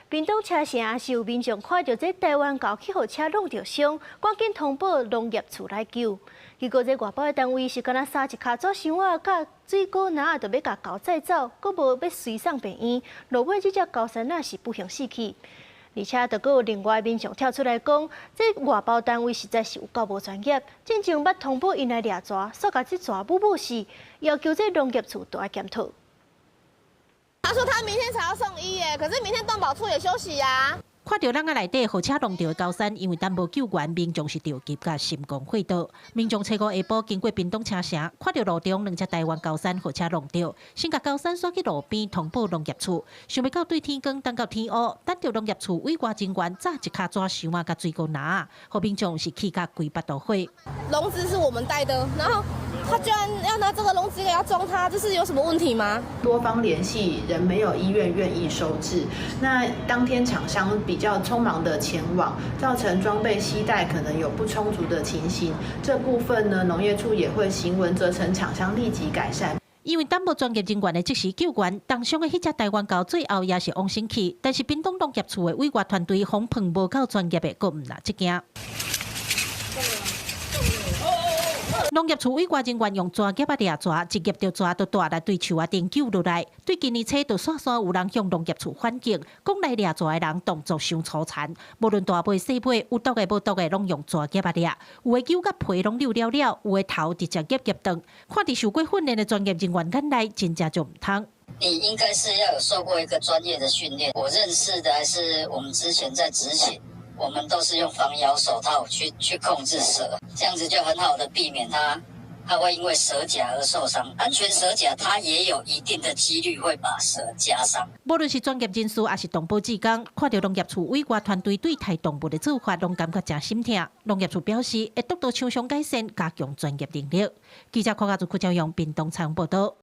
屏東車城是有民眾看著這台灣猴去予車挵著傷，趕緊通報農業處來救。結果這外包的單位是干焦撒一跤紙箱仔，佮水果籃仔就欲共猴載走，閣無欲隨送病院，落尾這隻猴羶仔是不幸死去。而且，就閣有另外民眾跳出來講，這外包單位實在是有夠無專業，進前捌通報𪜶來掠蛇，煞共這蛇母母死，要求這農業處都愛檢討。他說他明天才要送醫耶，可是明天動保處也休息呀。看著籠仔內底予車挵著的高山，因為等無救援，民眾是著急共心肝火灼。民眾初五下晡經過屏東車城，看著路中兩隻台灣高山予車挵著，先共高山徙去路邊通報農業處，想袂到對天光等到天烏，等著農業處委外人員紮一跤紙箱仔佮水果籃，予民眾是氣甲規腹肚火。籠子是我們帶的，然後他居然要拿這個籠子給他裝他，這是有什麼問題嗎？多方聯繫，仍沒有醫院願意收治。那當天廠商比較匆忙的前往，造成裝備攜帶可能有不充足的情形。這部分呢，農業處也會行文責成廠商立即改善。因為等無專業人員的即時救援，重傷的彼隻台灣猴最後也是往生去。但是屏東農業處的委外團隊防範無夠專業的，閣毋若這件。農業處委外人員用蛇夾仔掠蛇，一夾著蛇就帶來對樹仔頂救落來。對今年初就煞煞有人向農業處反映，講來掠蛇的人動作傷粗殘，無論大尾細尾，有毒的無毒的，攏用蛇夾仔掠。有的揪共皮攏扭了了，有的頭直接夾夾斷。看佇受過訓練的專業人員眼內，真正就毋通。你應該是要有受過一個專業的訓練。我認識的還是我們之前在執行。我們都是用防咬手套去控制蛇，這樣子就很好的避免它會因為蛇夾而受傷。安全蛇夾它也有一定的幾率會把蛇夾傷。無論是專業人士抑是動保志工，看著農業處委外團隊對待動物的做法，攏感覺誠心疼。農業處表示會督導廠商改善，加強專業能力。記者柯家祖、柯朝陽，屏東採訪報道。